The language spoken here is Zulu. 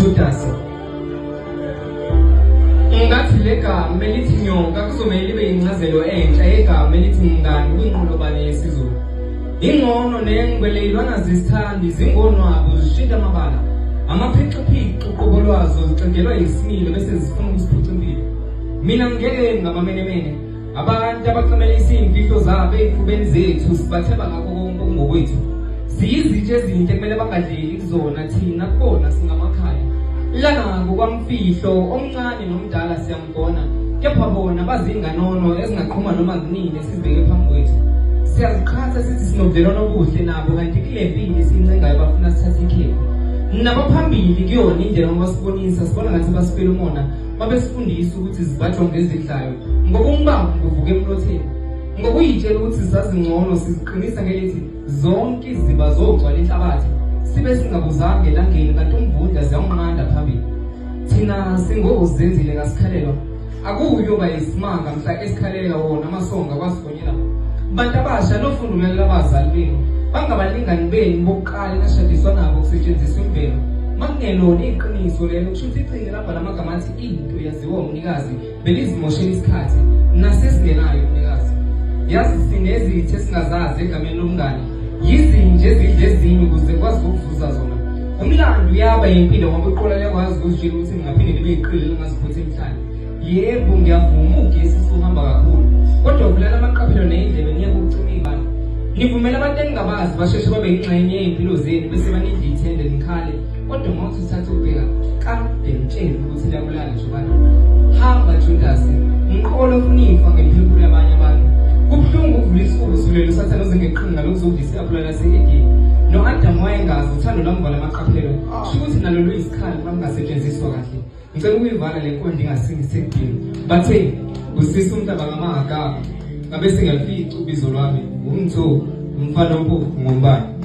Judasi. Ngathi legama elithi nyoka kuzomele libe incazelo entsha yegama elithi mngani kwinqolobane yesiZulu. Ingcono nengwe leyilwana zisithandi zingonwabo zishintsha amabala. Amaphixiphixi uqobo lwazo zixegelwa yisimilo bese zifuna ukusiphuca impilo. Mina ngeke ngamamenemene abantu abacamelisa iy'mfihlo zabo ey'fubeni zethu sibathemba ngakho konke okungokwethu. Siyizitsha ezinhle kumele bangadleli kuzona thina kubona singamakhaya. Lana kukwamfihlo omncane nomdala siyamgona kepha bona bazinganono ezingaqhuma noma kunini esizibeke phambi kwethu. Siyaziqhatha sithi sinobudlelwano obuhle nabo kanti kule mpilo esiyincengayo bafuna sithathe ikhefu. Nabaphambili kuyona indlela ngoba sibonisa sibona ngathi basifela umona babesifundisa ukuthi zibhajwa ngezidlayo ngoba umbango uvuka emlotheni ngokuyitshela ukuthi sazingcono siziqinisa ngelithi zonke iziba zogcwala inhlabathi sibe singabuzanga elangeni kanti umvundla ziyawunqanda phambili thina singozenzile kasikhalelwa akuyoba yisimanga mhla esikhalela wona amasongo akwazigonyela bantu abasha nofunda ulalela abazali benu bangabalingani benu bokuqala enashadiswa nabo kusetshenziswa imvelo makungelona iqiniso lelo kusho ukuthi iqini labhala amagama athi into yaziwa umnikazi belizimoshela isikhathi nasesingenayo umnikazi yazi sinezitha esingazazi egameni lomngane yizinja ezidla ezinye ukuze kwazi ukuzuza zona umlando uyaba yimpilo ngoba iqola liyakwazi ukuzitshela ukuthi ngingaphinde libe yiqili lingaziphutha emhlane yebo ngiyavuma ugesi usuhamba kakhulu kodwa vulana amaqaphelo ney'ndlebe niyeke ukucima iy'bani nivumela abantu eningabazi basheshe babe yingxenye yey'mpilo zenu bese banidla ithende nikhale kodwa uma uthi uthatha ukubheka kade ngitshele ukuthi liyabulala nje hamba Judasi mqolo ufuna ifa ngemphefumulo yabanye abantu kubuhlungu ukuvula isifuba usulele usathane uze ngeqhinga lokuzodla isiyabulala lase-edeni no-adamu wayengazi uthando lwamvala amaqaphelo kusho ukuthi nalo luyisikhali uma kungasetshenziswa kahle ngicela ukuyivala le nkonde ingasingisekudini bathe usisa umntaba ngamahagaba ngabe singalifici ubizo lwami ngumtho umfana ompofu ngombani.